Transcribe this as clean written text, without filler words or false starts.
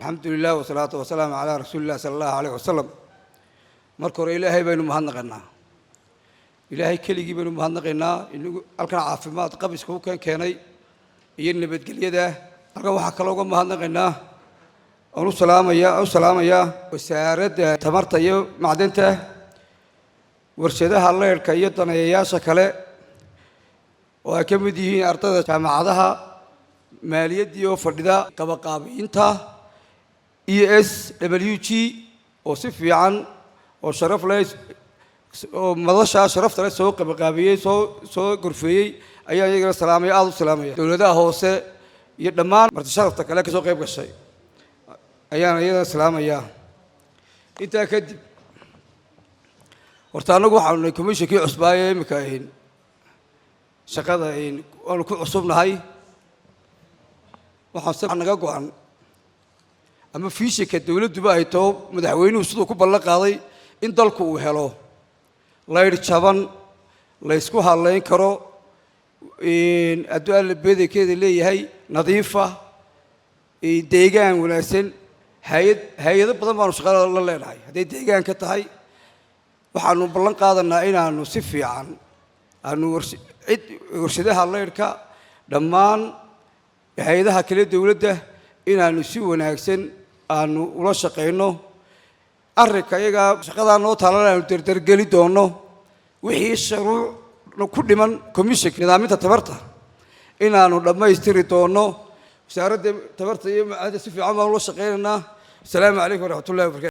Alxamdulilah wasalaatu wasalaamu calaa rasuuli illah sala allahu aleyh wasalam. Marka hore Ilaahay baynu mahadnaqaynaa, Ilaahay keligii baynu mahadnaqaynaa, inagu halkan caafimaad qabiska u keenay iyo nabadgelyada. Halkan waxaa kaloo uga mahadnaqaynaa oon u salaamayaa Wasaaradda Tamarta iyo Macdanta, warshadaha leyrhka iyo daneeyayaasha kale oo ay ka mid yihiin ardayda jaamacadaha, maaliyaddii oo fadhida, qabaqaabiinta ESWG oo si fiican oo sharaf leh oo madashaa sharafta leh soo qabaqaabiyey, soo gorfeeyey ayaa iyagana salaamaya, aada u salaamaya. Dowladaha hoose iyo dhammaan marti sharafta kale kasoo qayb gashay ayaan iyadana salaamayaa. Intaa kadib, horta annagu waxaanu nahay commissionkii cusbaaye imika shaqada waanu ku cusubnahay. Waxaan naga go'an ama visionka dowladduba ay too madaxweynuhu siduu ku ballan qaaday in dalku uu helo laydh jaban, laysku hadlayn karo, hadduu Alla bedelkeeda leeyahay, nadiifa, deegaan wanaagsan. Hay-ado badan baanu shaqada la leenahay. Hadday deegaan ka tahay, waxaanu ballan qaadanaa inaanu si fiican aanu cid warshadaha laydhka, dhammaan hay-adaha kale dowladda inaanu si wanaagsan aanu ula shaqayno. Arrinka iyagaa shaqadaa noo taalan aanu derdergeli doonno. Wixii shuruuc ku dhiman commissionka nidaaminta tamarta inaanu dhammaystiri doonno. Wasaaradda Tamarta iyo Macdanta si fiican baanu ula shaqaynaynaa. Asalaamu calaykum waraxmatullahi wabarakatu.